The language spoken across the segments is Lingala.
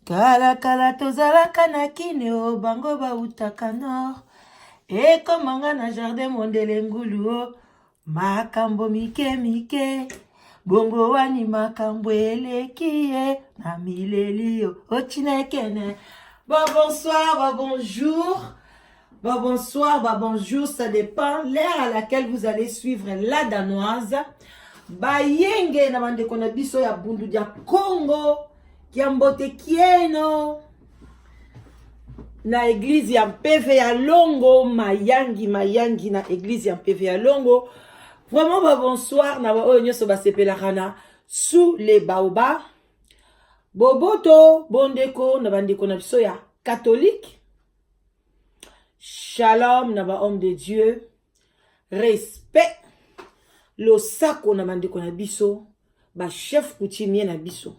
Kala kala tozalaka na kini o bango bautaka nord ekoma nga na jardin mondele ngulu o makambo mike mike bongo wani makambo eleki ye na mileli yo ochinekene. Bon bonsoir, bon bonjour. Bon bonsoir, bon bonjour, ça dépend l'heure à laquelle vous allez suivre la Danoise. Bayenge na bandeko na biso ya Bundu dia Congo, Kiambote Kieno na église ya Mpeve ya Longo, Mayangi Mayangi na église ya Mpeve ya Longo. Vraiment ba bonsoir na ba oyo nyonso basepelaka na sous les baobabs. Boboto bondeko na bandeko na biso ya catholique. Shalom na ba homme de Dieu. Respect. Losako na bandeko na biso, ba chef coutumier na biso.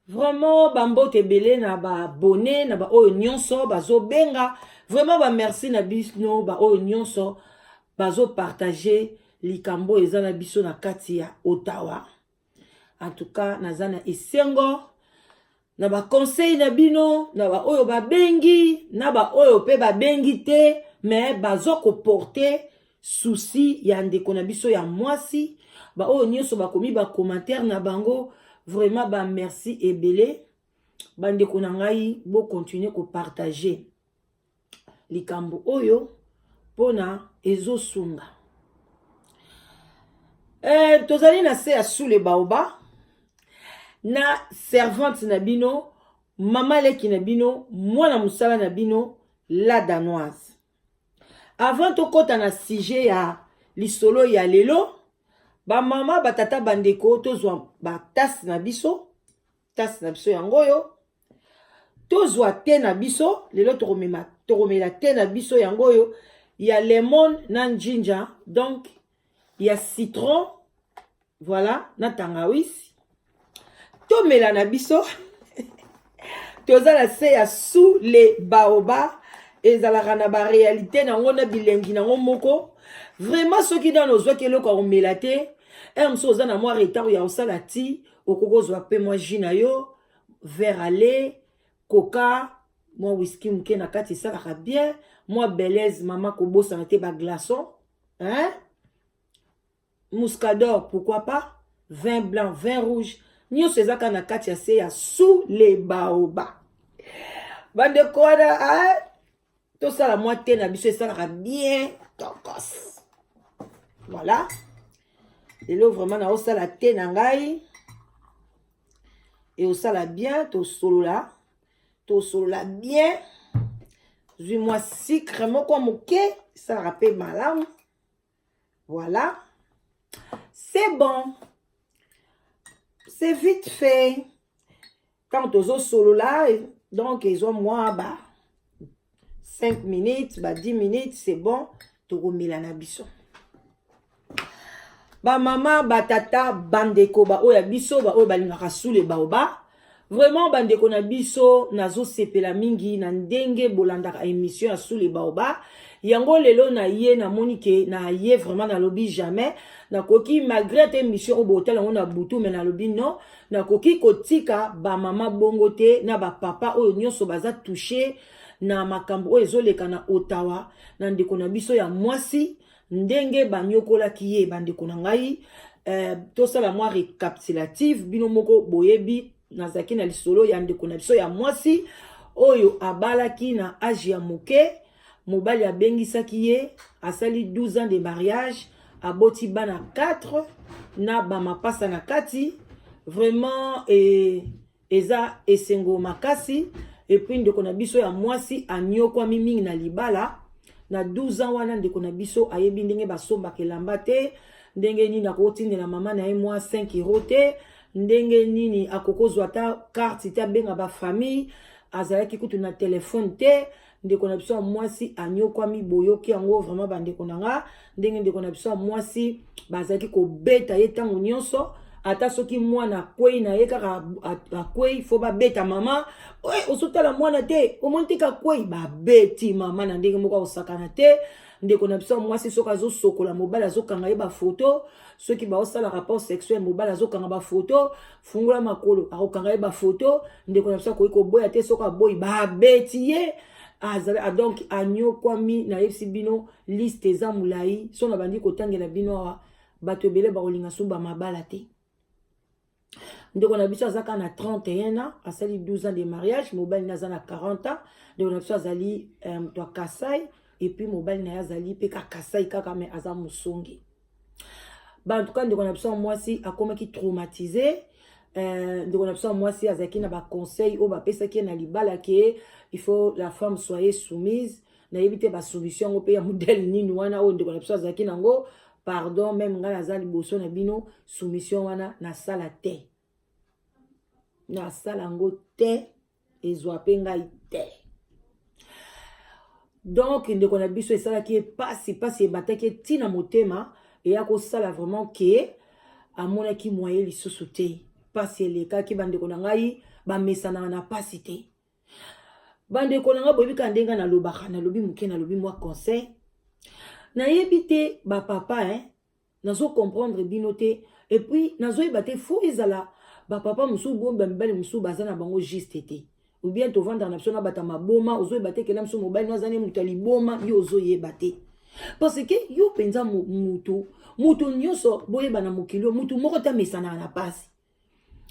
Vraiment bambote ebele na ba abonné na ba oyo nyonso bazobenga. Vraiment ba merci na bino ba oyo nyonso bazopartage likambo eza na biso na kati ya Ottawa. En tout cas naza na esengo na ba conseil na bino, na ba oyo babengi, na ba oyo pe babengi te, mais bazo koporter souci ya ndeko na biso ya mwasi. Ba oyo nyonso bakomi ba commentaire na bango, vraiment ba merci ebele. Bandeko na ngai, bo continuer ko partager likambo oyo mpona ezosunga. Tozali na se ya sous le baobab na servante na bino, mama leki na bino, mwana mosala na bino, la Danoise. Avant tokɔta na sujet ya lisolo ya lelo, bamama, batata, bandeko, tozwa batase na biso, tase na biso yango oyo, tozwa te na biso lelo, tokomema tokomela te na biso yango oyo ya lemon na ginger, donc ya citron, voilà, na tangawisi. Tomela na biso. Toza na se ya sous les baobabs. Ezalaka na baréalité nango na bilengi nango moko. Vraiment, soki nano ozwaki eloko ya komela te, ere mosusu oza na mwa retard ya kosala ti, okoki kozwa mpe mwa jus na yo, verre à lait, coca, mwa whisky moke na kati, esalaka bien. Mwa belaise, mama, kobosana te baglaçon, hein? Muscador, pourquoi pas vin blanc, vin rouge, nyonso eza kaka na kati ya se ya sous les baobabs. Bandeko wana, tosala mwa te na biso, esalaka bien tokos. Voilà, lelo vraiment naosala te na ngai, eosala bien. Tosolola, tosolola bien. Zwi mwa sucre moko moke, esalaka mpe malamu. Voilà, c'est bon, c'est vite fait. Ntango tozosolola, donc ezwa mwa ba 5 minutes, ba 10 minutes, c'est bon, tokomela na biso. Bamama, batata, bandeko, baoyo ya biso, baoyo balingaka sous le baobab, vraiment bandeko na biso, nazosepela mingi na ndenge bolandaka émission ya sous le baobab. Yango lelo na ye namoni ke na ye vraiment nalobi jamais nakoki, malgré te émission oyo botala yango na butu, mais nalobi non, nakoki kotika bamama bongo te na bapapa oyo nyonso baza touché na makambo oyo ezoleka na Ottawa, na ndeko na biso ya mwasi, ndenge banyokolaki ye. Bandeko na ngai, tosala mwa récapitulative. Bino moko boyebi, nazalaki na lisolo ya ndeko na biso ya mwasi oyo abalaki na age ya moke. Mobali abengisaki ye, asali 12 ans de mariage, aboti bana 4 na bamapasa na kati. Vraiment eza esengo makasi. Et puis ndeko na biso ya mwasi anyokwami mingi na libala na 12 ans wana. Ndeko na biso ayebi ndenge basombaka elamba te, ndenge nini akotindela mama na ye mwa 5 euro te, ndenge nini akokozwa ata carte te abenga bafamille. Azalaki kutu na telefone te. Ndeko na biso ya mwasi anyokwami. Boyoki yango vraiment, bandeko na nga, ndenge ndeko na biso ya mwasi bazalaki kobeta ye ntango nyonso. Ata soki mwana akwei na ye kaka akwei, fo babeta mama. Ozotala mwana te, omoni te kakwei, babeti mama na ndenge moko akosakana te. Ndeko na biso ya mwasi, soki azosokola, mobali azokanga ye bafoto. Soki baosala rapport sexuel, mobali azokanga bafoto. Fungola makolo, akokanga ye bafoto. Ndeko na biso akoki koboya te. Soki aboyi, babeti ye. Azali donc anyokwami. Nayebisi bino, liste eza molai. So na bandi kotangela bino awa, bato ebele bakolinga so bamabala te. Ndeko na biso aza kaka na 31 ans, asali 12 ans de mariage, mobali na aza na 40 ans. Ndeko na biso azali moto ya Kasai, et puis mobali na ye azali mpe ka Kasai kaka, mais aza mosongi. Ba en tout cas, ndeko na biso ya mwasi akomaki traumatisé. Ndeko na biso ya mwasi azalaki na baconseil oyo bapesaki ye na libala ke il faut la femme soyez soumise. Nayebi te basolution yango mpe ya modèle nini wana oyo ndeko na biso azalaki nango. Pardon, même ngai naza liboso na bino, soumission wana nasala te, nasala yango te, ezwa mpe ngai te. Donc ndeko na biso esalaki ye pasi, pasi ebataki ye ntina motema, eya kosala vraiment ke amonaki moyen lisusu te. Pasi elekaki. Bandeko na ngai, bamesanaka na pasi te. Bandeko na ngai, boyebi kaka ndenge nalobaka, nalobi moke, nalobi mwa conseil. Nayebi te bapapa, hein? Nazocomprendre bino te, et puis nazoyeba te. Fo ezala bapapa mosusu bo bamibali mosusu baza na bango juste te, ou bien tovandaka na biso na bato ya maboma. Ozoyeba te kela mosusu mobali no aza ne moto ya liboma, yo ozoyeba te, parce que yo mpenza mutu, mutu nyonso boyeba na mokili oyo, mutu moko te amesanaka na pasi,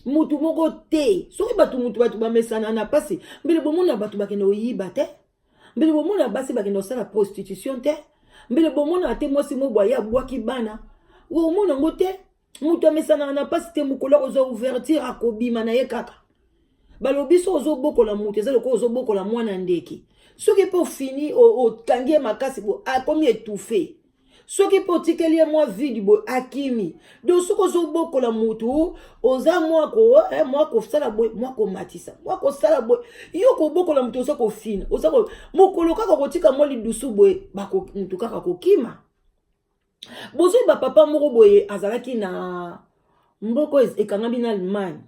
mutu moko te. Soki bato mutu bato bamesana na pasi, mbele bomona bato bakende koyiba te, mbele bomona basi bakende kosala prostitution te, mbele bomona te mwasi mo boye abwaki bana, omona yango te. Moto amesanaka na mpasi te. Mokolo akozwa ouverture, akobima na ye kaka. Balobi so ozobokola moto, eza lokola ozobokola mwana ndeke. Soki mpe ofini, okangi ye makasi boye, akomi étouffé. Soki mpe otikeli ye mwa vide boye, akimi. Donc soki ozobokola motu, oza mwa ko mwa kosala boye, mwa komatisa, mwa kosala boye. Yo kobokola motu, oza kofina, oza mokolo kaka kotika mwa lidusu boye, motu kaka kokima. Bozwi bapapa moko boye azalaki na mboka ekangami na Allemagne,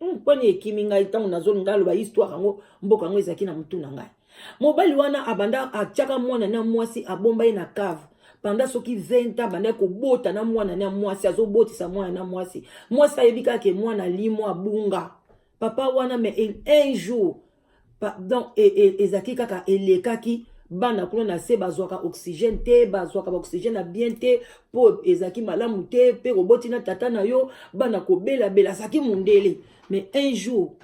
mponi ekimi ngai ntango nazolinga aloba histoire yango. Mboka yango ezalaki na motu na ngai. Mobali wana abanda atiaka mwana na mwasi, abomba ye na cave pendant soki 20 ans. Abandaki kobota na mwana na mwasi, azobotisa mwana na mwasi. Mwasi ayebi kaka ke mwana limwa, abunga. Papa wana, mais un jour, donc ezalaki kaka elekaki, bana kuna na se bazwaka oxygène te, bazwaka baoxygène ya bien te, mpo ezalaki malamu te. Mpe koboti na tata na yo, bana kobelabela. Azalaki mondele. Mais un jour,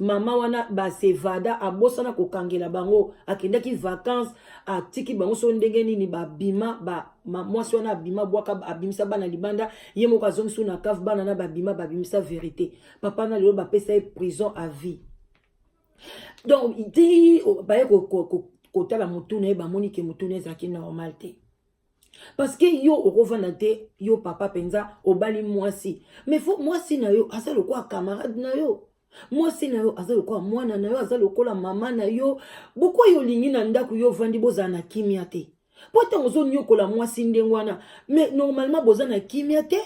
mama wana basevada, abosana kokangela bango, akendaki vacance, atiki bango. So ndenge nini babima ba, mwasi wana abima, bwaka, abimisa bana libanda, ye moko azongisi na cave. Bana na babima, babimisa vérité. Papa na lelo bapesa ye prison à vie. Donc ti baye kotala motu na ye, bamoni ke motu na ezalaki normal te, parce que yo okovanda te. Yo papa mpenza obali mwasi, mais fo mwasi na yo aza lokola camarade na yo, mwasi na yo aza lokola mwana na yo, aza lokola mama na yo. Boko oyo olingi na ndako, yo ovandi, bozala na kimia te? Mpo ntango ozonyokola mwasi ndenge wana, mais normalement boza na kimia te.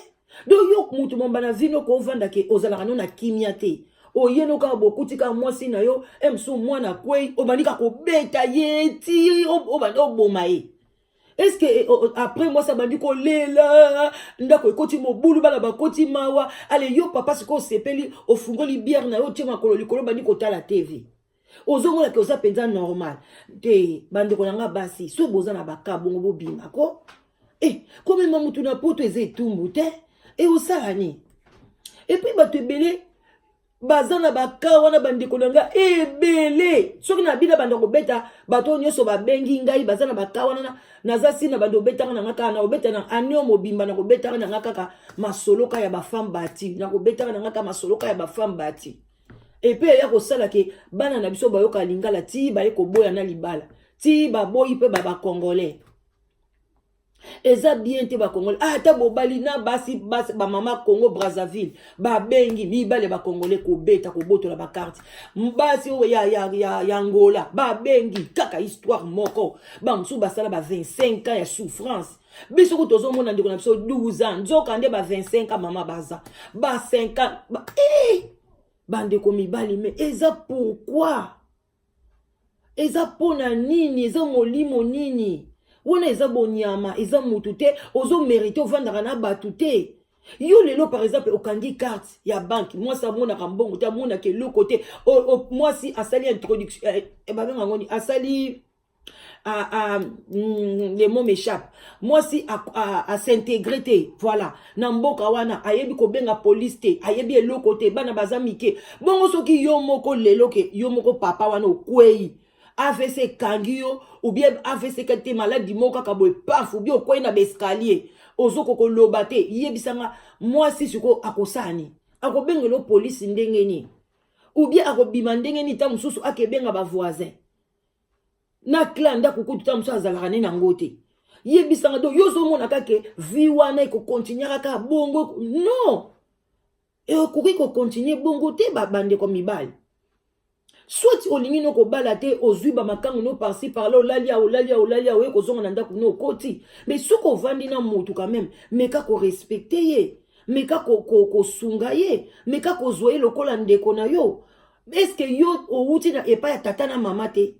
Donc yo mutu momba na vino kovanda ke ozalaka no na kimia te. Oye no kaka, bokuti kaka mwasi na yo mosusu, mwana akwei, obandi kaka kobeta ye ti obandi oboma ye. Est-ce après mwasi abandi kolela, ndako ekoti mobulu, bana bakoti mawa. Ale yo papa sikoyo osepeli, ofungoli bière na yo, otie makolo likolo, obandi kotala TV, ozomonaka oza mpenza normal te. Bandeko na nga basi, soki boza na baka bongo, bobima ko komema mutu na poto eza etumbu te. Osala nini? Et puis bato ebele baza na baka wana. Bandeko na nga ebele, soki na bino banda kobeta, bato oyo nyonso babengi ngai baza na baka wana. Naza si na bando obetaka na nga kaka, na kobeta na anio mobimba, na kobetaka na nga kaka masolo ka ya bafemme bati, na kobetaka na nga kaka masolo ka ya bafemme bati. Et puis eya kosala ke bana na biso bayoka lingala ti baye koboya na libala, ti baboyi mpe bacongolais. Eza bien te. Bacongolais, ata bobali na basi, basi bamama Congo Brazzaville babengi mibale bacongolais kobeta, kobotola bacarte. Basi oyo ya Angola babengi kaka histoire moko. Bamosusu basala ba 25 ans ya souffrance. Biso ku tozomona ndeko na biso 12 ans, nzoka nde ba 25 ans mama baza ba 50 ba, eh! Bandeko mibali, mais eza pourquoi? Eza mpona nini? Eza molimo nini wana? Eza bonyama, eza mutu te. Ozomérite ovandaka na bato te. Yo lelo, par exemple, okangi carte ya banque, mwasi amonaka mbongo te, amonaka eloko te. Mwasi asali introduction, babenga yango nini, asali le mot m'échappe, mwasi as'intégrer te, voilà, na mboka wana, ayebi kobenga police te, ayebi eloko te, bana baza mike. Bongo soki yo moko lelo ke yo moko papa wana okwei, AVC ekangi yo, ou bien AVC te, maladie moko kaka boye, paf, ou bien okwei na baescalier, ozokoka koloba te, yebisanga, mwasi sikoyo akosala nini? Akobengela polisi ndenge nini? Ou bien akobima ndenge nini? Ta mosusu akebenga bavoisin na clé ndako kutu, ta mosusu azalaka nde nango te. Yebisanga, donc yo ozomona kaka vie wana ekocontinuer kaka bongo? Non, ekoki kocontinuer bongo te. Bandeko mibali, soit olingi no kobala te, ozwi bamakango no par-ci par-là, olali awa, olali awa, olali awa, oye kozonga na ndako no, okoti. Mais soki ovandi na motu, quand même meka korespecter ye, meka kosunga ye, meka kozwa ye lokola ndeko na yo. Est-ce yo owuti na epai ya tata na mama te?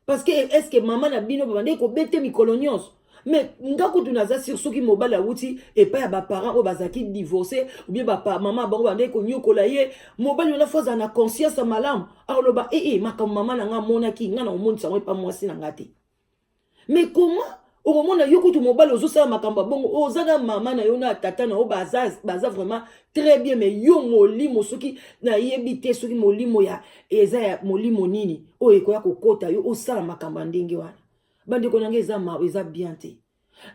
Parce que est ce que mama na bino babandeki kobete mikolo nyonso? Mais nga kutu naza sûr, soki mobali awuti epai ya baparent oyo bazalaki divorce, ou bien mama bango bandeki konyokola ye, mobali wana faut azala na conscience ya malamu, akoloba: "Ee, makambo mama na nga amonaki, nga na omonisa yango epa mwasi na nga te." Mais comment okomona yo kutu mobali ozosala makambo ya bongo? Oza na mama na yo na tata na yo, baza vraiment très bien, mais yo molimo, soki nayebi te soki molimo ya eza ya molimo nini oyo ekoya kokota yo, osala makambo ya ndenge wana. Bandeko na ngai, eza ma eza bien te.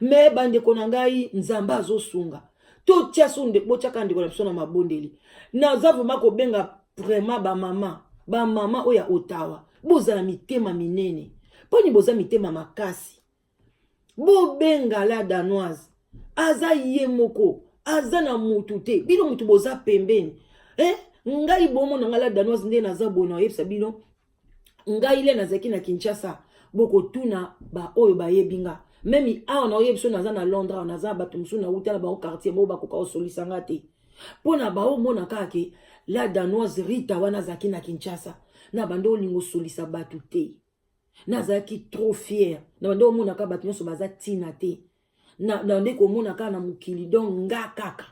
Mais bandeko na ngai, Nzambe azosunga. Totia so, botiaka ndeko na biso na mabondeli. Naza vraiment kobenga vraiment bamama, bamama oyo ya Ottawa, bozala mitema minene. Mponi boza mitema makasi? Bobenga la Danoise, aza ye moko, aza na mutu te. Bino mutu boza pembeni, eh? Ngai bomona ngai la Danoise nde naza boye, na oyebisa bino, ngai le nazalaki na Kinshasa, bokotuna baoyo bayebi nga. Même awa na oyebi so naza na Londres awa, naza bato mosusu nauta na bango quartier moko, bakoka kosolisa nga te, mpo na baomona kaka ke la Danoise Rita wana azalaki na Kinshasa, na bando olinga osolisa bato te, nazalaki trop fier, na bando omona kaka bato nyonso baza ntina te, na nde komona kaka na mokili, donc nga kaka.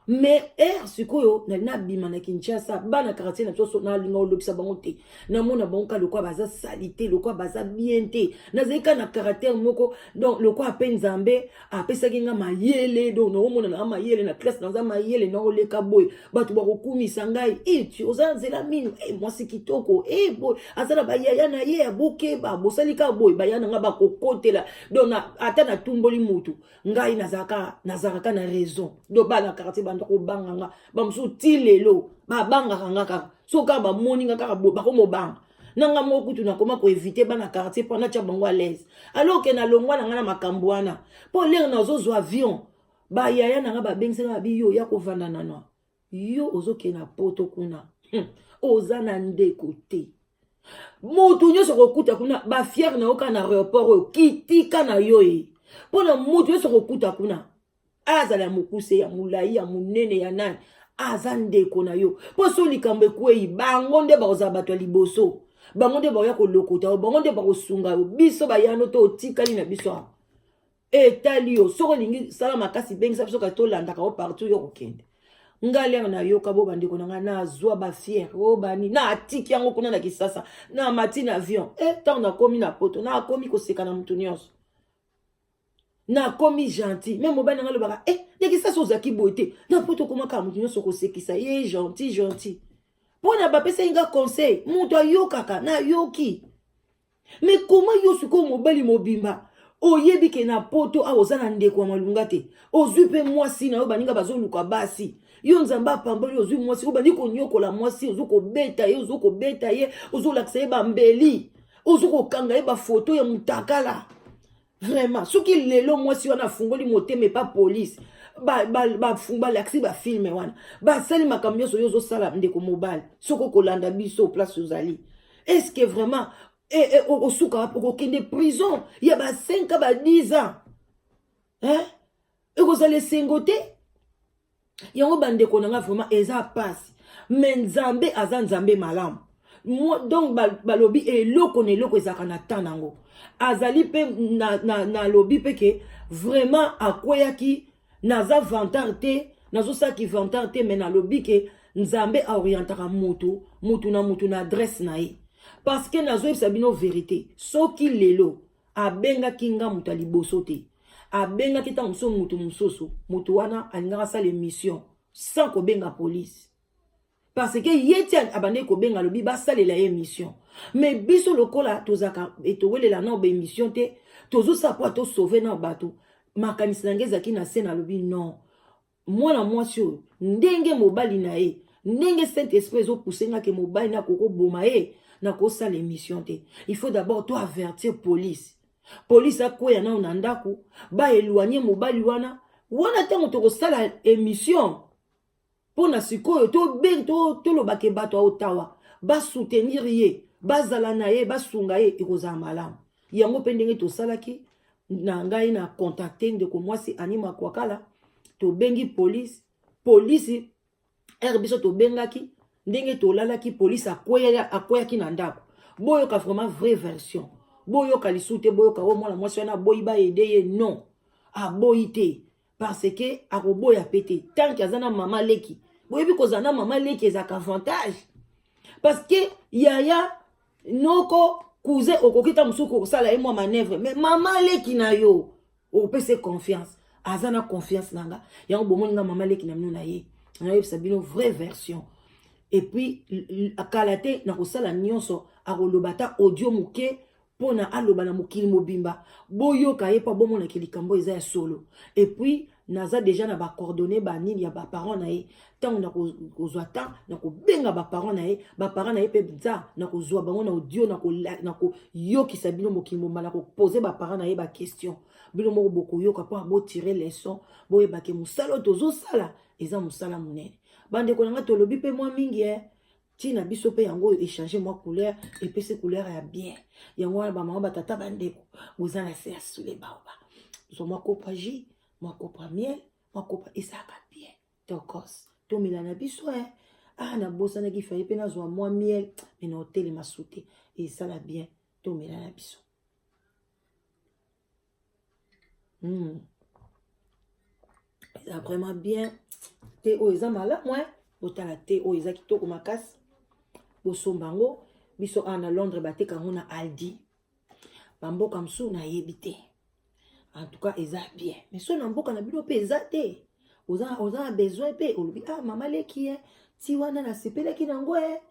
Mais ere sikoyo nabima na Kinshasa, bana quartier na biso, nalinga kolobisa bango te, namona bango kaka lokwa baza sali te, lokwa baza bien te. Nazali kaka na caractère moko, donc lokwa mpe Nzambe apesaki nga mayele, donc naomona na mayele na classe, naza mayele, naoleka boye, bato bakokumisa ngai: "E, tu oza nzela mino e, mwasi kitoko e, boye aza na bayaya na ye, abokeba, bosali kaka boye." Baya na nga bakokotela, donc ata natumboli mutu, ngai nazalaka na raison. Donc bana quartier banda kobanga nga, bamosusu ti lelo babangaka nga kaka. So kaka bamoni nga kaka bakomobanga na nga moko kutu, nakoma koéviter bana quartier mpo natya bango à l'aise, alors ke nalongwa na nga na makambo wana. Mpo lere nazozwa avion, bayaya na nga babengisaka, babi: "Yo ya kovanda nano, yo ozokende na Poto kuna, oza na ndeko te, motu nyonso kokuta kuna bafiere na yo kaka na aéroport oyo, kitika na yo ye, mpo na motu nyonso kokuta kuna, azala ya mokuse, ya molai, ya monene, ya nani, aza ndeko na yo. Mpo so likambo ekwei, bango nde bakozala bato ya liboso, bango nde bakoya kolokota yo, bango nde bakosunga yo. Biso bayano to otikali na biso awa, etali yo. Soki olingi, sala makasi, bengisa biso, kasi tolandaka yo partout yo kokende." Ngai lere nayoka bo, bandeko na ngai, nazwa bafiere oyo bani, naatiki yango kuna na Kisasa, na mati na avion. E, ntango nakomi na Poto, nakomi koseka na motu nyonso, nakomi gentil. Mais mobali na ngai alobaka: "E, ndenge sasa ozalaki boye te, na Poto okomaka motu nyonso kosekisa ye, gentil, gentil." Mpo na bapesaki nga conseil, moto ayokaka, nayoki. Mais koma yo sikoyo mobali mobimba, oyebi ke na Poto awa oza na ndeko ya malunga te, ozwi mpe mwasi na yo, baninga bazoluka basi, yo Nzambe apamboli, ozwi mwasi, obandi konyokola mwasi, ozo kobeta ye, ozo kobeta ye, ozolakisa ye bambeli, ozo kokanga ye bafoto ya mutakala. Vraiment, soki lelo mwasi wana afungoli motema epa polise, balakisi bafilm wana, basali makambo nyonso oyo ozosala, ndeko mobali, soki okolanda biso place ozali, est ce que vraiment osuka wapi? Okokende prison ya ba 5 ba 10 ans. Eh? Ekozala esengo te. Yango bandeko na nga, vraiment eza pasi, mais Nzambe aza Nzambe malamu. Donc balobi eloko na eloko ezalaka na temps nango. Azali mpe nalobi mpe ke vraiment akweyaki. Naza vantard te, nazosalaki vantard te, mais nalobi ke Nzambe aorientaka mutu mutu na mutu na adresse na ye, parce que nazoyebisa bino vérité, soki lelo abengaki nga moto ya liboso te, abengaki ntango mosusu motu mosusu, motu wana alingaka asala émission sans kobenga police, parce que ye ti abandaki kobenga, alobi basalela ye émission. Mais biso lokola tozalaka towelela nao baémission te, tozosala mpo tosauve nao bato. Makanisi na ngai ezalaki na se, nalobi non, mwana mwasi oyo, ndenge mobali na ye, ndenge Saint Esprit ezopuse nga ke mobali na akokoboma ye, nakosala émission te. Il faut d'abord to avertir police, police akweya nao na ndako, baéloigne mobali wana. Wana ntango tokosala émission mpo na sikoyo tolobake bato ya Ottawa basoutenir ye, bazala na ye, basunga ye, ekozala malamu. Yango mpe ndenge tosalaki na ngai na contacte ndeko mwasi Anima Kwakala, tobengi police. Polisi ere biso tobengaki, ndenge tolalaki, polisi akweyaki na ndako. Boyoka vraiment vraie version, boyoka lisusu te, boyoka oyo mwana mwasi wana aboyi baaider ye. Non, aboyi te, parce que akoboya pe te tant que aza na mama leki. Boyebi, kozala na mama leki ezalaka avantage, parce que yaya, noko, cousin, okoki ta mosusu kosala ye mwa manœuvre, mais mama leki na yo okopesa confiance. Aza na confiance na nga, yango bomoni nga mama leki na bino na ye, nayebisa bino vraie version. Et puis kala te nakosala nyonso, akoloba ata audio moke mpona aloba na mokili mobimba, boyoka ye mpo bomonaki likambo eza ya solo. Et puis naza déjà na bacoordonnées banini ya baparent na ye. Ntango nakozwa temps, nakobenga baparent na ye, baparent na ye mpe nza nakozwa bango na audio, nakoyokisa bino mokili mobimba, nakopose baparent na ye baquestion, bino moko bokoyoka mpo botire leçon, boyebake mosala oyo tozosala eza mosala monene. Bandeko na ngai, tolobi mpe mwa mingi e ntina biso mpe yango oyo échange mwa couleur, epesi couleur ya bien. Yango wana, bamama, batata, bandeko, boza na se ya Sule Baoba, zwa mwa kopa jus, mwa kopa miel, mwa kopa ezalaka bien tokos, tomela na biso e. Ah, nabosanaki faye mpe nazwa mwa miel, mais na otelema su te, esala bien, tomela na biso. Eza vraiment bien te, oyo eza malamu e. Botala te, oyo eza kitoko makasi, bosomba yango. Biso awa na Londres bateka yango na Aldi, bamboka mosusu nayebi te. En tout cas eza bien, mais so na mboka na bino mpe eza te, oza na besoin mpe olobi: "Ah, mama leki ye ti wana nasepelaki nango e."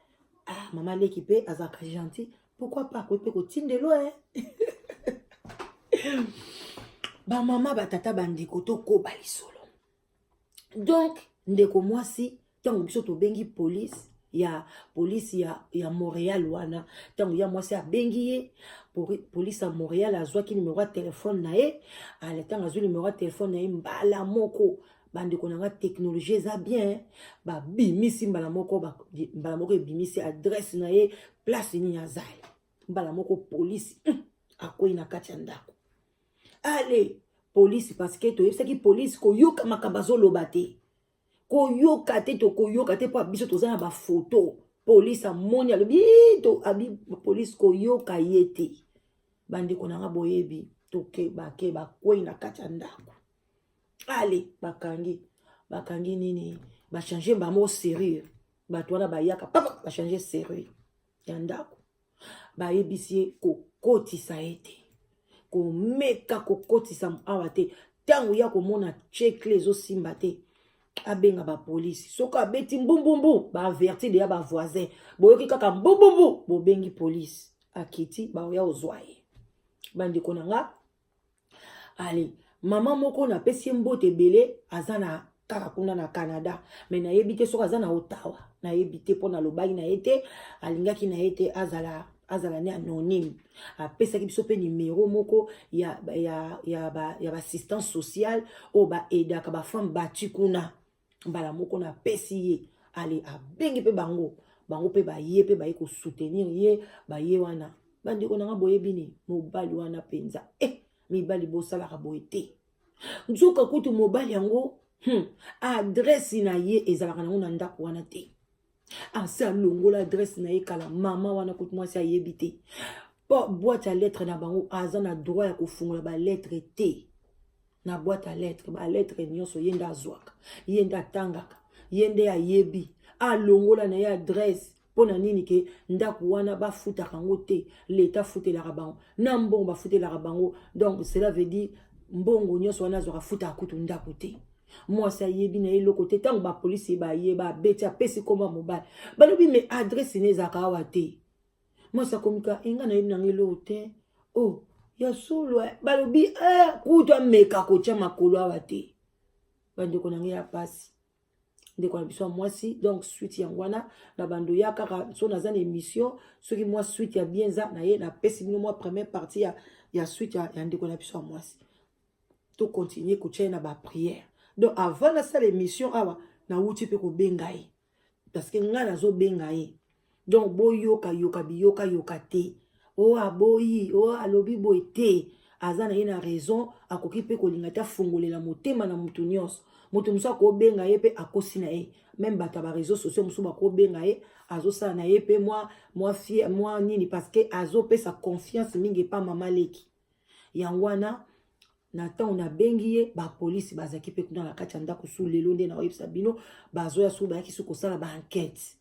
Ah, mama leki mpe azalaka gentil, pourquoi pas akoki mpe kotindelo e. Bamama, batata, bandeko, tokoba lisolo. Donc ndeko mwasi, ntango biso tobengi police ya Montréal wana, ntango ya mwasi abengi ye, police ya Montréal azwaki numero ya telefone na ye. Ale, ntango azwi numero ya telefone na ye, mbala moko, bandeko na nga, technologie eza bien, babimisi mbala moko, mbala moko ebimisi adresse na ye, place nini azali. Mbala moko polisi akwei na kati ya ndako. Ale, polisi, parce que toyebisaki polisi koyoka makambo azoloba te, koyoka te, tokoyoka te mpo biso toza na bafoto. Polisi amoni, alobi to abi polisi koyoka ye te. Bandeko na nga, boyebi, toke bake bakwei na kati ya ndako. Ale, bakangi nini, bachange bango serrure. Bato wana bayaka papa, bachange serrure ya ndako, bayebisi ye kokotisa ye te, komeka kokotisa awa te. Ntango ya komona tie clé ezosimba te, abenga bapolisi. Soki abeti mbumbumbu, baavertir deya bavoisin, boyoki kaka mbumbumbu, bobengi polisi, akiti, baoya ozwa ye. Bandeko na nga, ale, mama moko napesi ye mbote ebele, aza na kaka kuna na Canada, mais nayebi te soki aza na Ottawa, nayebi te, mpo nalobaki na ye te, alingaki na ye te azala ne anonyme. Apesaki biso mpe nimero moko ya baassistance sociale oyo baaidaka bafemme bati kuna. Mbala moko napesi ye, ale, abengi mpe bango, bango mpe baye mpe baye kosoutenir ye, baye wana. Bandeko na nga, boyebi nini, mobali wana mpenza, eh, mibali bosalaka boye te. Nzoka kutu mobali yango, adresse na ye ezalaka nango na ndako wana te. Asi alongola adresse na ye kala. Mama wana kutu mwasi ayebi te. Po boîte ya lettre na bango, aza na droit ya kofungola balettre te na boîte ya lettre. Balettre nyonso ye nde azwaka, ye nde atangaka, ye nde ayebi. Alongola na ye adresse mpo na nini? Ke ndako wana bafutaka yango te, leta afutelaka bango na mbongo bafutelaka bango. Donc cela veut dire mbongo nyonso wana azwaka, futaka kutu ndako te. Mwasi ayebi na ye eloko te. Ntango bapolisi baye, babeti, apesi komba mobali, balobi: "Me adresse ne ezalaka awa te." Mwasi akomika enga nayebi nanga eloko te. O oh, ya solo, balobi kutu ameka kotya makolo awa te. Bandeko na ngai, ya pasi, ndeko na biso ya mwasi. Donc suite yango wana na bando ya kaka so naza na émission. Soki mwa suite ya bien eza na ye, napesi bino mwa première partie ya suite ya ndeko na biso ya mwasi. Tocontinue kotia ye na baprière. Donc avant nasala émission awa, nawuti mpe kobenga ye, parce que ngai nazobenga ye. Donc boyokayoka, biyokayoka te. O aboyi, o alobi boye te, aza na ye na raison. Akoki mpe kolinga te afungolela motema na motu nyonso. Moto mosusu akobenga ye mpe akosi na ye. Même bato ya baréseau sociaux mosusu bakobenga ye, azosala na ye mpe mwa fie mwa nini, parce que azopesa confiance mingi epa mama leki. Yango wana na ntango nabengi ye, bapolisi bazalaki mpe kuna na kati ya ndako. Su lelo nde nakoyebisa bino, bazoya su, bayaki su kosala baenquête.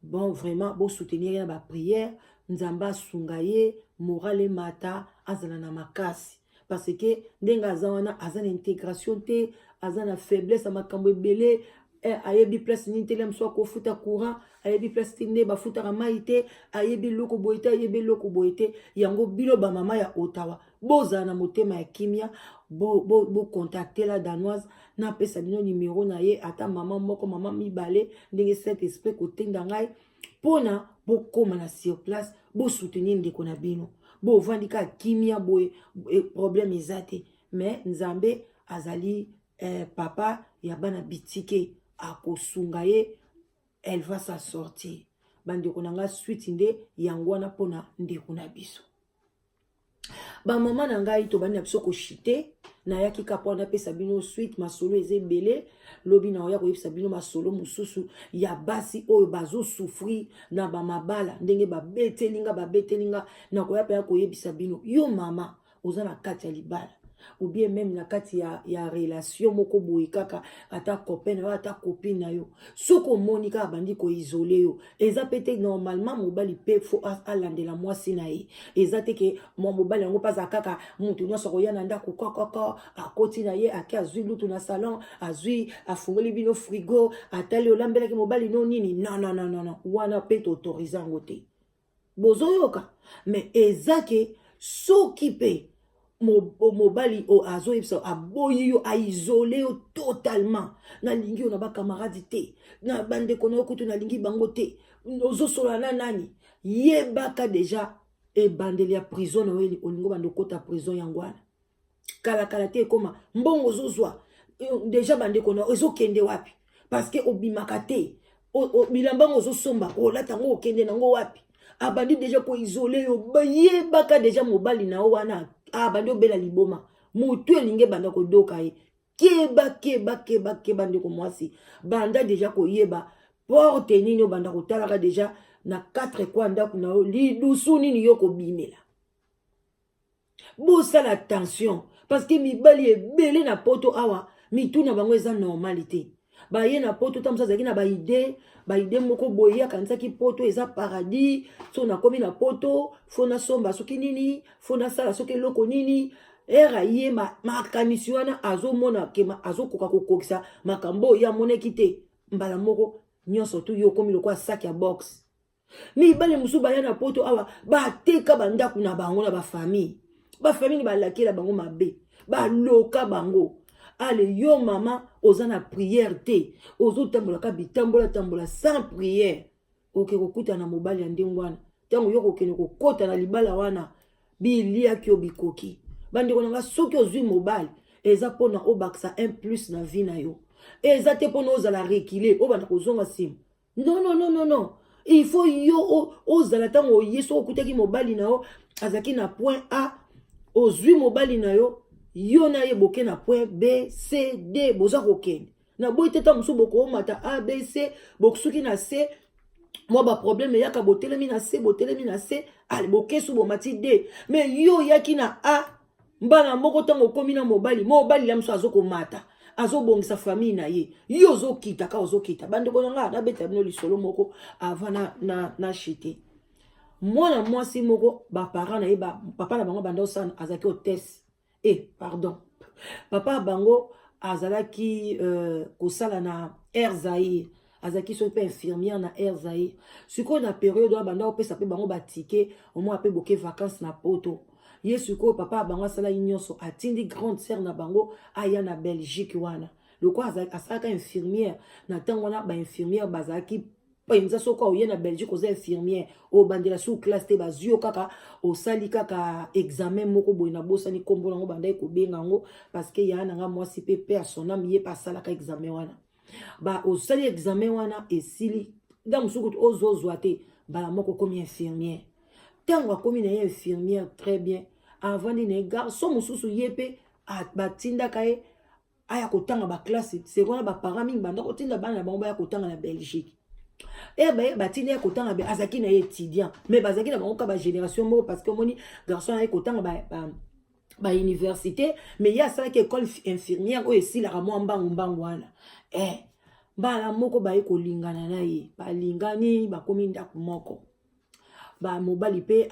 Bon, vraiment bosoutenir ye na baprière. Nzambe asunga ye, moral emata, azala na makasi, parce que ndenge aza wana, aza na intégration te, aza na faiblesse ya makambo ebele. Ayebi place nini te mosu akofuta courant, ayebi place te nde bafutaka mai te, ayebi eloko boye te, ayebi eloko boye te. Yango bino bamama ya Ottawa, bozala na motema ya kimia, bocontacte bo la Danoise. Napesa bino nimero na ye, ata mama moko, mama mibale, ndenge Saint Esprit kotinda ngai, mpona bokóma na sur place, bosoutenir ndeko na bino. Bovandi kaka kimia boye, problème eza te. Mais Nzambe azali papa ya bana bitike, akosunga ye, elle va s'en sortir. Bandeko na nga, suite nde yango wana mpona ndeko na biso. Bamama na ngai, tobandi na biso koshite. Nayaki kaka mpo napesa bino suite. Masolo eza ebele. Lobi na oya koyebisa bino masolo mosusu ya basi oyo bazosouffrir na bamabala, ndenge babetelinga, babetelinga. Nakoya mpe ya koyebisa bino. Yo mama oza na kati ya libala, ou bien même na kati ya relation moko boye kaka, ata copain na yo, ata copine na yo, soki omoni kaka bandi koisoler yo, eza pe te. Normalement mobali mpe faut alandela mwasi na ye. Eza te ke mwa mobali yango mpe aza kaka motu nyonso akoya na ndako kokoko, akoti na ye, ake azwi lutu na salon, azwi, afungoli bino frigo, atali olambelaki mobali no nini. Non, non, non, non, non, wana mpe toautorise yango te. Bozoyoka? Mais eza ke soki mpe mobali azoyebisa, aboyi yo, aisole yo totalement, nalingi yo na bacamarade te, na bandeko na yo kutu nalingi bango te, ozosolola na nani? Yebaka déjà ebandeli ya prison na yo. Olingi obanda okota prison, yango wana kalakala te. Ekoma mbongo ozozwa déjà, bandeko na yo, ezokende wapi? Parce que obimaka te. Bilamba ngo ozosomba, olata yango, okende nango wapi? Abandi déjà koisoler yo, yebaka déjà mobali na yo wana abandi obela liboma, motu elingi ebanda kodoka ye. Keba, keba, keba, keba, ndeko mwasi. Banda déjà koyeba porte nini obanda kotalaka déjà na 4 kwa ndako na yo, lidusu nini yo kobimela. Bosala attention, parce que mibali ebele na Poto awa, mitu na bango eza normal te. Baye na Poto, ta mosu azalaki na baidée moko boye, akanisaki Poto eza paradis. So nakomi na Poto, faut nasomba soki nini, faut nasala soki eloko nini. Ere aye, makanisi wana azomona ke azokoka kokokisa makambo oyo amonaki te. Mbala moko nyonso tu, yo okomi lokola saki ya boxe. Mibale mosusu baya na Poto awa, bateka bandako na bango na bafamille, bafamille balakela bango mabe, baloka bango. Ale yo mama oza na prière te, ozotambolaka bitambola tambola sans prière, oke kokutana na mobali ya ndenge wana. Ntango yo kokende kokɔta na libala wana, biliaki yo bikoki. Bandeko na nga, soki ozwi mobali, eza mpona obakisa un plus na vie na yo. Eza te mpona ozala reculer, obanda kozonga nsima. Non, non, non, non, non. Il faut yo ozala, ntango oye, soki okutaki mobali na yo azalaki na point A, ozwi mobali na yo. Yo na ye boke na point B, C, D, boza kokende. Na boyi te, ntango mosusu bokomata A, B, C, bosuki na C, mwa baproblème eyaka, botelemi na C, botelemi na C, ale bokesu bomati D. Mais yo oyaki na A mbala moko, ntango okomi na mobali, mobali ya mosusu azokomata, azobongisa famille na ye, yo ozokita kaka, ozokita. Bandeko na nga, nabeta bino lisolo moko avant na chite. Mwana mwasi moko, baparent na ye, papa na bango banda osala, azalaki hôtesse, pardon, papa bango azalaki kosala na Air Zaire, azalaki soki mpe infirmière na Air Zaire. Sikoyo na période wana, banda kopesa mpe bango batike omoi mpe boke vacance na Poto. Ye sikoyo, papa ya bango asalaki nyonso, atindi grande sœur na bango aya na Belgique wana. Lokola asalaka infirmière na ntango wana, bainfirmière bazalaki mpenza, soki oye na Belgique, oza infirmière, obandela su classe te, bazwi yo kaka, osali kaka examen moko boye, nabosani nkombo nango, bandaki kobenga yango, parce que ya nanga mwasi mpe, mpe ya son âme, ye mpe asalaka examen wana. Ba osali examen wana, esili, nda mosusu kutu ozozwa te, mbala moko okomi infirmière. Ntango akomi na ye infirmière, très bien, avandi na ye. Garçon mosusu, ye mpe batindaka ye aya kotanga baclasse. Se wana baparent mingi banda kotinda bana na bango baya kotanga na Belgique. E baye batindi ya kotanga, azalaki na ye étudiant, mais bazalaki na bango ka bagénération moko, parce que omoni, garçon aye kotanga bauniversité, mais ye asalaki école infirmière oyo esilaka mwa mbangu mbangu wana. Mbala moko baye kolingana na ye, balingani, bakomi ndako moko. Bamobali mpe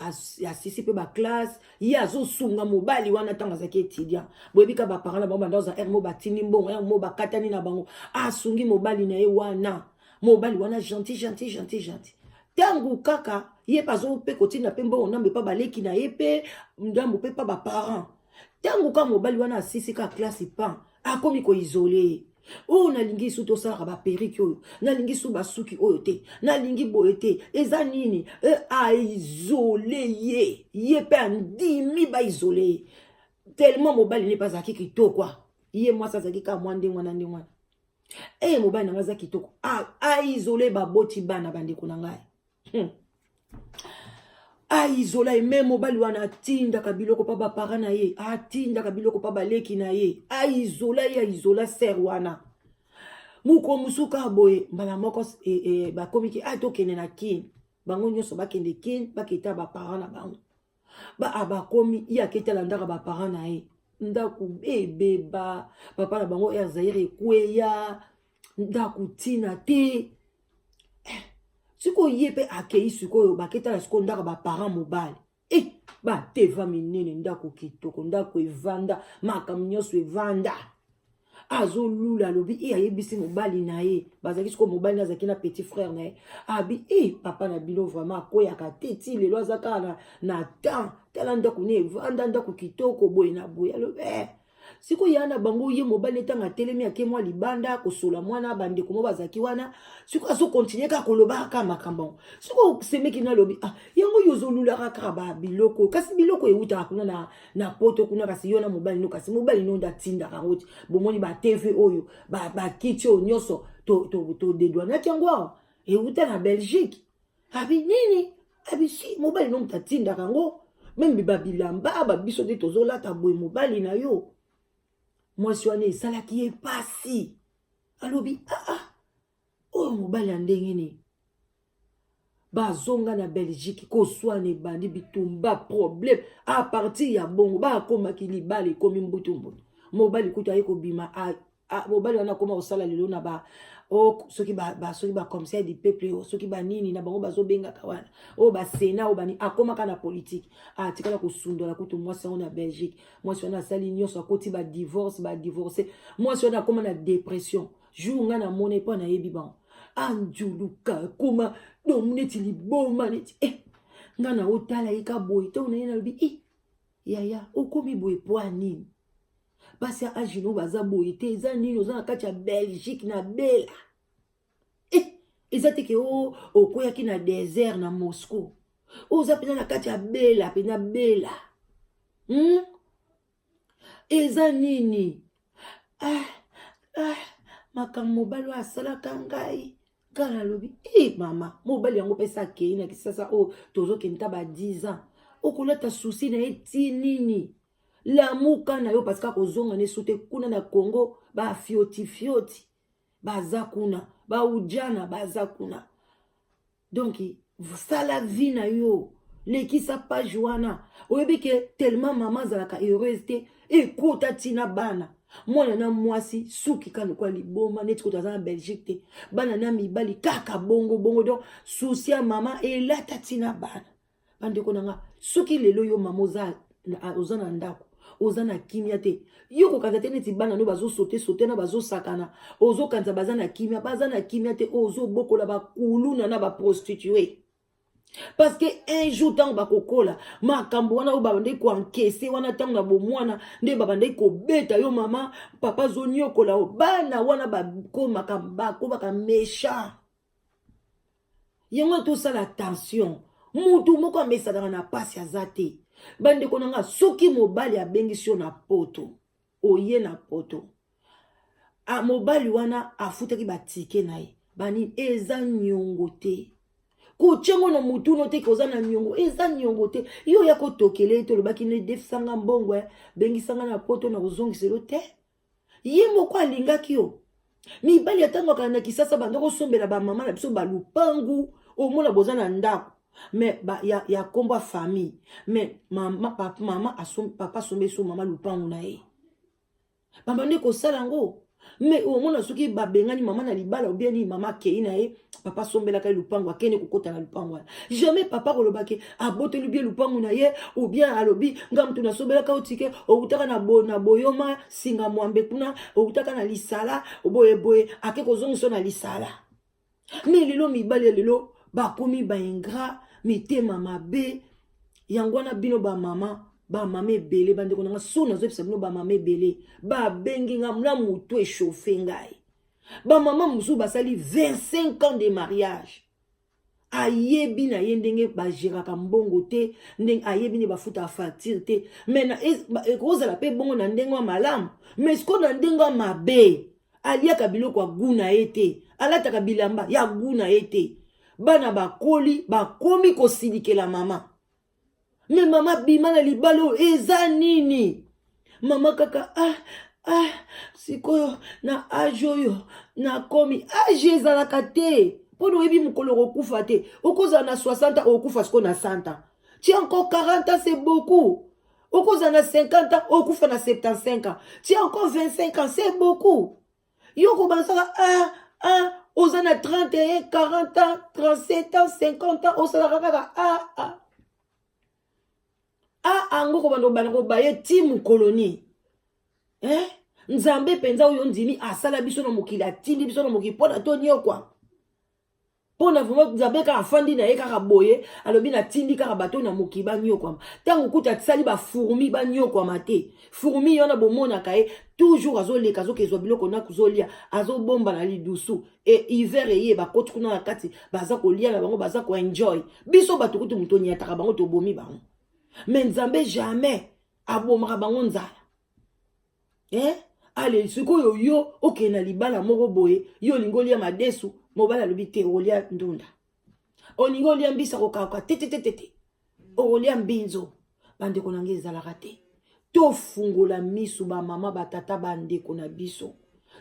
asisi mpe baclasse, ye azosunga mobali wana. Ntango azalaki étudiant, boyebi ka baparent na bango banda oza ere mo batindi mbongo, ere mo bakatani na bango, asungi mobali na ye wana. Mobali wana gentil, gentil, gentil, gentil. Ntango kaka ye mpe azo mpe kotinda mpe mbongo ndambo epa baleki na ye, mpe ndambo mpe pa baparent. Ntango kaka mobali wana asisi ka classe, pan akomi koisoler ye. Oyo nalingi su tosalaka baperruque, oyo nalingi su basuki oyo te, nalingi boye te, eza nini? Aisoler ye, ye mpe andimi baisoler ye, tellement mobali ne mpe azalaki kitoko. Ye mwasi azalaki kaka mwa ndenge wana, ndenge wana. Mobali na ngai aza kitoko, aisoler baboti bana. Bandeko na ngai, aisola ye, mais mobali wana atindaka biloko mpa baparent na ye, atindaka biloko mpa baleki na ye. Aisola ye, aisola sœur wana. Moko mosusu kaka boye, mbala moko bakomiki a tokende na Kine, bango nyonso bakende Kine, baketa baparent na bango. Bakomi, ye aketala ndako ya baparent na ye, ndako ebeba, papa na bango Air Zaire ekweya, ndako ntina te. Sikoyo ye mpe akei, sikoyo baketala sikoyo ndako ya baparent mobali, bateva minene, ndako kitoko, ndako evanda, makambo nyonso evanda. Azolula, alobi ayebisi mobali na ye, bazalaki sikoyo, mobali na azalaki na petit frère na ye, abi papa na bino vraiment akweyaka te, ti lelo aza kaka na temps, tala ndako ne evanda, ndako kitoko boye na boye. Alobi sikoyo ya na bango, ye mobali, ntango atelemi, ake mwa libanda kosola mwana, bandeko mo bazalaki wana. Sikoyo azocontinuer kaka koloba kaka makambo yango. Sikoyo semeki na alobi: ah, yango oyo ozolulaka kaka babiloko, kasi biloko eutaka kuna na Poto kuna, kasi yo na mobali no, kasi mobali no nde atindaka yango ti bomoni batv oyo, bakiti oyo nyonso todedwanaki yango awa, euta na Belgique. Abi nini? Abi si mobali no moto atindaka yango, même babilamba babiso nde tozolata boye, mobali na yo. Mwasi wana esalaki ye pasi, alobi: aa ah, oyo mobali ya ndenge nini? Bazonga na Belgique, koswana ebandi, bitumba, problème. À partir ya bongo, bakomaki libala ekomi mbutu-mbutu. Mobali kutu aye kobima. Mobali wana akoma kosala lelo na ba o soki soki bacommissaire du peuple, soki banini na bango bazobengaka wana, oyo basena, oyo bani, akomaka na politike. Atikala kosundola kutu mwasi yango na Belgique. Mwasi wana asali nyonso, akoti badivorce, badivorce. Mwasi wana akoma na dépression. Jour ngai namona, mpo nayebi bango, anjuluka, akoma donc neti liboma, neti ngai na otala ye ka boye. Ntango na ye nalobi: yaya, okomi boye po nini? Basi ya âge no baza boye te, eza nini? Oza na kati ya Belgique na bela, eza te ke o okweyaki na désert na Moscou, oza mpenza na kati ya bela, mpenza bela, Eza nini? Makambo mobali oyo asalaka ngai kaka. Nalobi: mama, mobali yango mpesa akei na Kisasa oyo tozokende ta ba 10 ans, okolata susi na ye ti nini? Lamuka na yo, parce que akozonga nesu te kuna na Congo. Bafiotifioti baza kuna, baujana baza kuna. Donc sala vie na yo, lekisa page wana. Oyebi ke tellement mama azalaka heureuse te, ekota ntina bana, mwana na mwasi suki kaka lokola liboma, neti kutu aza na Belgique te. Bana na mibali kaka bongo bongo. Donc souci ya mama elata ntina bana. Bandeko na nga, soki lelo yo mama oza na ndako, oza na kimia te, yo kokanisa te neti bana no bazosote sote na bazosakana, ozokanisa baza na kimia. Baza na kimia te. Ozobokola bakuluna na baprostituées, parce que un jour, ntango bakokola, makambo wana oyo babandaki koencaisser wana ntango na bomwana, nde babandaki kobeta yo mama, papa azoniokola yo, bana wana bakomaka méchant. Yango tosala attention. Mutu moko amesanaka na pasi aza te. Bandeko na nga, soki mobali abengisi yo na Poto, oye na Poto, a, mobali wana afutaki batike na ye banini, eza niongo te. Kotiango na mutuno te ke oza na niongo, eza niongo te. Yo oya kotokele ye te, olobaki ne defisanga mbongo, bengisanga na Poto na kozongiselo te. Ye moko alingaki yo. Mibali ya ntango akala na Kisasa, banda kosombela bamama na biso balupangu. Omona boza na ndako mais ba, ya kombo ya famille, mais mama, papa, mama asom, papa asombi so mama lupangu na ye, babandi kosala yango. Mais omona soki babengani mama na libala, obia nini, mama akei na ye, papa asombelaka ye lupango, akende kokota na lupango wana. Jamais papa kolobaki aboteli bie lupango na ye, ou bien alobi: "Nga mutu nasombelaka yo tike, outaka na boyoma singa mwambe kuna, outaka na lisala boyeboye." Ake kozongisa na lisala. Mais lelo, mibali ya lelo bakomi baingrats, mitema mabe. Yango wana bino bamama, bamama ebele, bandeko na nga, so nazoyebisa bino, bamama ebele babengi nga na motu echauffe ngai. Bamama mosusu basali 25 ans de mariage, ayebi na ye ndenge bagéraka mbongo te, ndenge ayebi nde bafutaka facture te. Mais ekozala mpe bongo na ndenge ya malamu, mais sikoyo na ndenge ya mabe, aliaka biloko ya gu na ye te, alataka bilamba ya gu na ye te. Bana bakoli, bakomi kosilikela mama. Mais mama, bima na libala oyo, eza nini? Mama kaka: "Ah ah, sikoyo na âge oyo nakomi." Âge ezalaka te, mpo na oyebi mokolo okokufa te. Okozala na 60 ans, okokufa sikoyo na 100 ans. Tu as encore 40 ans, c'est beaucoup. Okozala na 50 ans, okufa na 75 ans. Tu as encore 25 ans, c'est beaucoup. Yo kobanisaka: "Ah ah." Oza na 31, 40 ans, 37 ans, 50 ans, osalaka kaka "ah ah ah". Ango kobanda kobanda kobaye ti mokolo nini, eh? Nzambe mpenza oyo ndimi asala biso na mokili, atindi biso na mokili mpona toniokwa, mpona vraiment Nzambe kaka afandi na ye kaka boye, alobi: "Natindi kaka bato na mokili banyokwama." Ntango kuta asali bafourmis, banyokwama te. Fourmi wana bomonaka ye toujours azoleka, azokezwa biloko na kozolia, azobomba na lidusu. E hiver eye, bakoti kuna na kati, baza kolia na bango, baza koenjoy. Biso bato kutu moto oniataka bango, tobomi bango. Mais Nzambe jamais abomaka bango nzala, eh? Ale, sikoyo yo okende na libala moko boye, yo olingi olia madesu, mobali alobi te, okolia ndunda. Olingi olia mbisa kokauka te, te te te te, okolia mbinzo. Bandeko na ngai, ezalaka te. Tofungola misu, bamama, batata, bandeko na biso,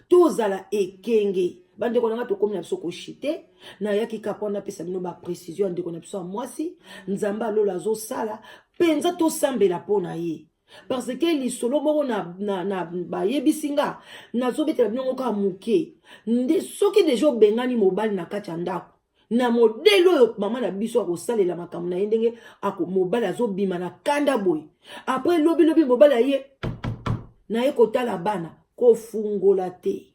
tozala ekenge. Bandeko na ngai, tokómi na biso koshite. Nayaki kaka mpo napesa bino baprécision ya ndeko na biso ya mwasi. Nzambe alola azosala mpenza, tosambela mpo na ye, parce que lisolo moko na bayebisi nga, nazobetela bino ngo kaka moke. Nde soki déjà obengani mobali na kati ya ndako na modèle oyo mama na biso akosalela makambo na ye, ndenge mobali azobima na kanda boye, après lobilobi mobali aye na ye kotala bana, kofungola te.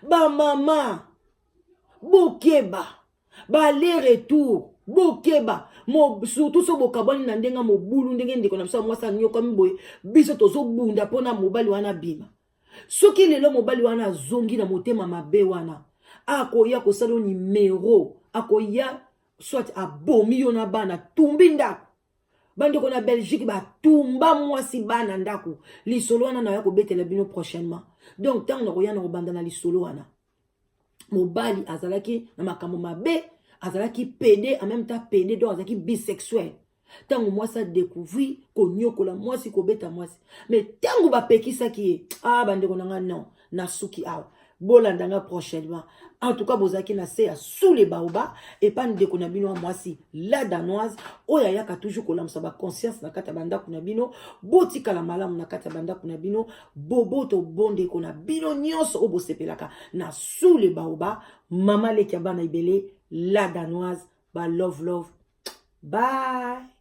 Bamama, bokeba baaller retour, bokeba. Surtout so bokabwani na ndenge mobulu, ndenge ndeko na biso ya mwasi anyokami boye, biso tozobunda mpona mobali wana bima. Soki lelo mobali wana azongi na motema mabe wana, akoya kosala yo numéro, akoya soit abomi yo na bana, tumbi ndako. Bandeko na Belgique batumba mwasi, bana, ndako. Lisolo wana naya kobetela bino prochainement. Donc ntango nakoya na kobanda na lisolo wana, mobali azalaki na makambo mabe, azalaki pédé, en même temps pédé, donc azalaki bisexuel. Ntango mwasi adécouvrir konyokola mwasi, kobeta mwasi, mais ntango bapekisaki ye, ah, bandeko na nga, non, nasuki awa. Bolanda nga prochainement. En tout cas, bozalaki na se ya Sous le Baobab, epa ndeko na bino ya mwasi, La Danoise, oyo ayaka toujours kolamusa baconscience na kati ya bandako na bino. Botikala malamu na kati ya bandako na bino. Boboto, bondeko na bino nyonso oyo bosepelaka na Sous le Baobab, mama leki ya bana ebele, La Danoise. Ba love love, bye.